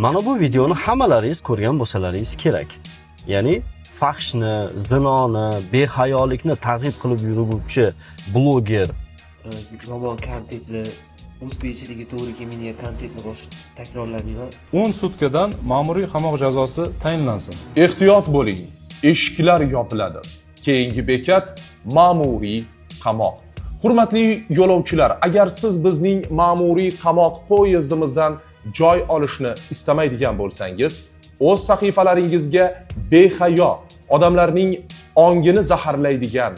Mana bu videoni hammalaringiz ko'rgan bo'lsalaringiz kerak. Ya'ni fahshni, zinoni, behayolikni targ'ib qilib yuruvchi bloger Yomon kontentni, o'zbekchiligiga to'g'ri kelmaydigan kontentni bosh takrorlamayman. 10 sutkadan ma'muriy qamoq jazosi tayinlansin. Ehtiyot bo'ling, eshiklar yopiladi. Keyingi bekat ma'muriy qamoq. Hurmatli yo'lovchilar, agar siz bizning ma'muriy qamoq poyezdimizdan joy olishni istamaydigan bo'lsangiz, o'z sahifalaringizga behayo, odamlarning ongini zaharlaydigan,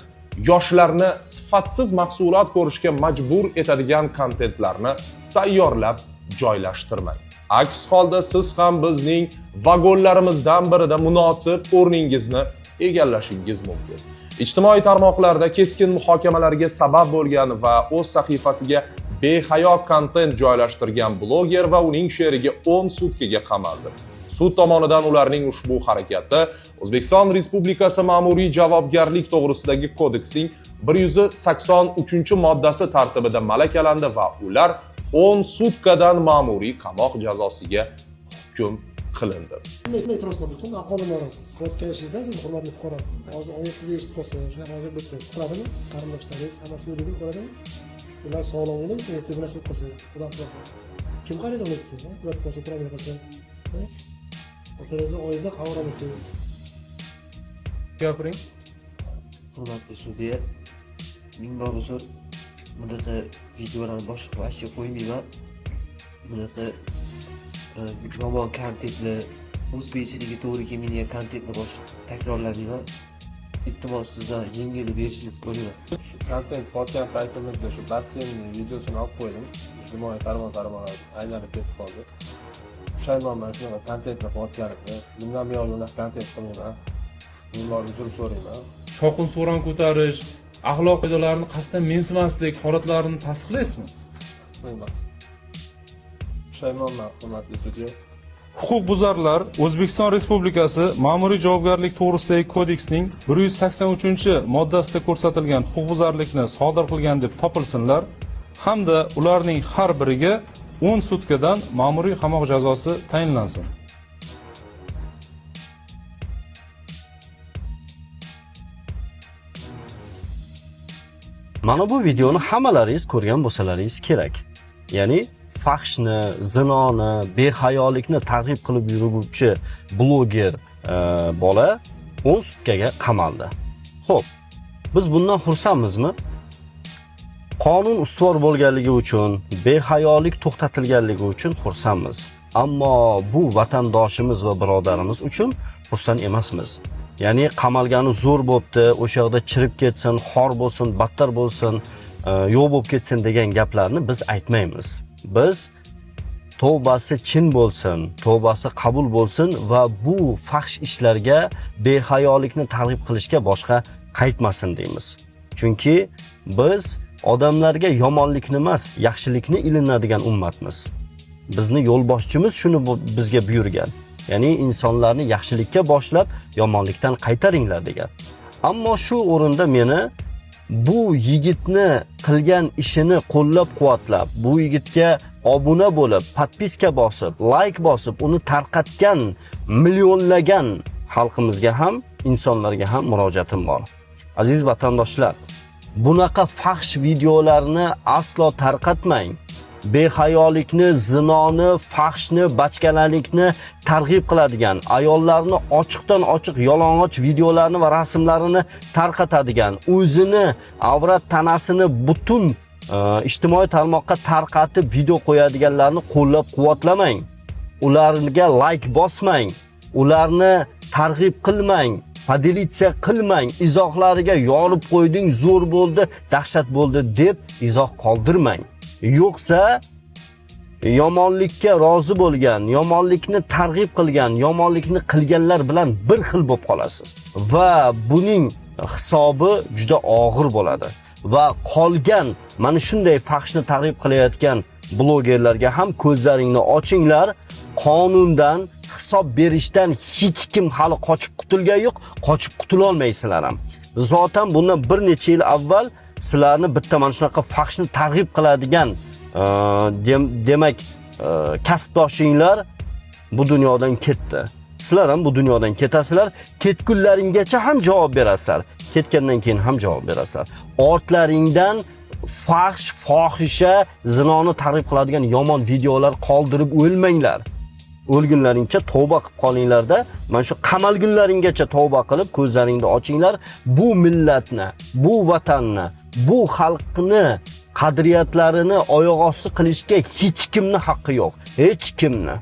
yoshlarni sifatsiz mahsulot ko'rishga majbur etadigan kontentlarni tayyorlab joylashtirmang. Aks holda siz ham bizning vagonlarimizdan birida munosib o'rningizni egallashingiz mumkin. Ijtimoiy tarmoqlarda keskin muhokamalarga sabab bo'lgan va o'z sahifasiga behayo kontent joylashtirgan bloger va uning sherigi 10 sutkaga qamaldi. Sud tomonidan ularning ushbu harakati O'zbekiston Respublikasi Ma'muriy javobgarlik to'g'risidagi kodeksning 183-moddasi tartibida malakalandi va ular 10 sutkadan ma'muriy qamoq jazosiga hukm qilindi. E'tiroz qilib aholi norozi. Qilayotgan ishingizdan siz, hurmatli fuqaro, hozir oyingiz sizni eshitib qolsa, shunaqa hozir bo'lsa, siqiladimi? Qarindoshlaringiz hammasi o'ylab ko'radimi? Ular sog'lom o'ladimi? Ertaga bir narsa bo'lib qolsa, xudo asrasin, kim qaraydi unisiga? Ular qolsa, problema qilsa, otangizni, oyingizdan xabar olmasangiz. Gapiring. Hurmatli sudya, ming bor uzr. Bunaqa videolarni boshqa вообще qo'ymayman. Bunaqa yomon kontentni, o'zbekchiligiga to'g'ri kelmaydigan kontentni bosh takrorlamayman. Iltimos, sizdan yengillik berishingizni so'rayman. Shu kontent qilayotgan paytimizda shu basseynning videosini olib qo'ydim. Ijtimoiy tarmoqlar aylanib ketib qoldi. Pushaymonman shunaqa kontentni qilayotganimga. Bundan buyon unaqa kontent qilmayman. Ming bor uzr so'rayman. Shovqin suron ko'tarish, axloq qoidalarini qasddan mensimaslik holatlarini tasdiqlaysizmi? Tasdiqlayman. Pushaymonman, hurmatli sudya. Huquqbuzarlar O'zbekiston Respublikasi Ma'muriy javobgarlik to'g'risidagi kodeksning 183-moddasida ko'rsatilgan huquqbuzarlikni sodir qilgan deb topilsinlar hamda ularning har biriga 10 sutkadan ma'muriy qamoq jazosi tayinlansin. Mana bu videoni hammalaringiz ko'rgan bo'lsalaringiz kerak. Ya'ni fahshni, zinoni, behayolikni targ'ib qilib yuruvchi bloger bola 10 sutkaga qamaldi. Xo'p, biz bundan xursandmizmi? Qonun ustuvor bo'lganligi uchun, behayolik to'xtatilganligi uchun xursandmiz. Ammo bu vatandoshimiz va birodarimiz uchun xursand emasmiz. Ya'ni qamalgani zo'r bo'pti, o'sha yoqda chirib ketsin, xor bo'lsin, battar bo'lsin, yo'q bo'lib ketsin degan gaplarni biz aytmaymiz. Biz tavbasi chin bo'lsin, tavbasi qabul bo'lsin va bu fahsh ishlarga, behayolikni targ'ib qilishga boshqa qaytmasin deymiz. Chunki biz odamlarga yomonlikni emas, yaxshilikni ilinadigan ummatmiz. Bizni yo'lboshchimiz shuni bizga buyurgan. Ya'ni insonlarni yaxshilikka boshlab, yomonlikdan qaytaringlar degan. Ammo shu o'rinda meni bu yigitni qilgan ishini qo'llab-quvvatlab, bu yigitga obuna bo'lib, podpiska bosib, like bosib, uni tarqatgan millionlagan xalqimizga ham, insonlarga ham murojaatim bor. Aziz vatandoshlar, bunaqa fahsh videolarni aslo tarqatmang. Behayolikni, zinoni, fahshni, bachkanalikni targ'ib qiladigan, ayollarni ochiqdan ochiq yalang'och videolarni va rasmlarini tarqatadigan, o'zini avrat tanasini butun ijtimoiy tarmoqqa tarqatib video qo'yadiganlarni qo'llab-quvvatlamang. Ularga like bosmang, ularni targ'ib qilmang, поделиться qilmang, izohlariga yorib qo'yding, zo'r bo'ldi, dahshat bo'ldi deb izoh qoldirmang. Yo'qsa yomonlikka rozi bo'lgan, yomonlikni targ'ib qilgan, yomonlikni qilganlar bilan bir xil bo'lib qolasiz. Va buning hisobi juda og'ir bo'ladi. Va qolgan mana shunday fahshni targ'ib qilayotgan blogerlarga ham ko'zlaringni ochinglar, qonundan hisob berishdan hech kim hali qochib qutulgan yo'q, qochib qutula olmaysizlar ham. Zotan bundan bir necha yil avval sizlarni bitta mana shunaqa fahshni targ'ib qiladigan demak kasbdoshinglar Bu dunyodan ketdi. Sizlar ham bu dunyodan ketasizlar. Ketgunlaringgacha ham javob berasizlar. Ketgandan keyin ham javob berasizlar. Ortlaringdan fahsh, fohisha, zinoni targ'ib qiladigan yomon videolar qoldirib o'lmanglar. O'lgunlaringcha tavba qilib qolinglarda, mana shu qamalgunlaringgacha tavba qilib ko'zlaringni ochinglar. Bu millatni, bu vatanni, bu xalqni qadriyatlarini oyoq osti qilishga hech kimni haqqi yo'q. Hech kimni.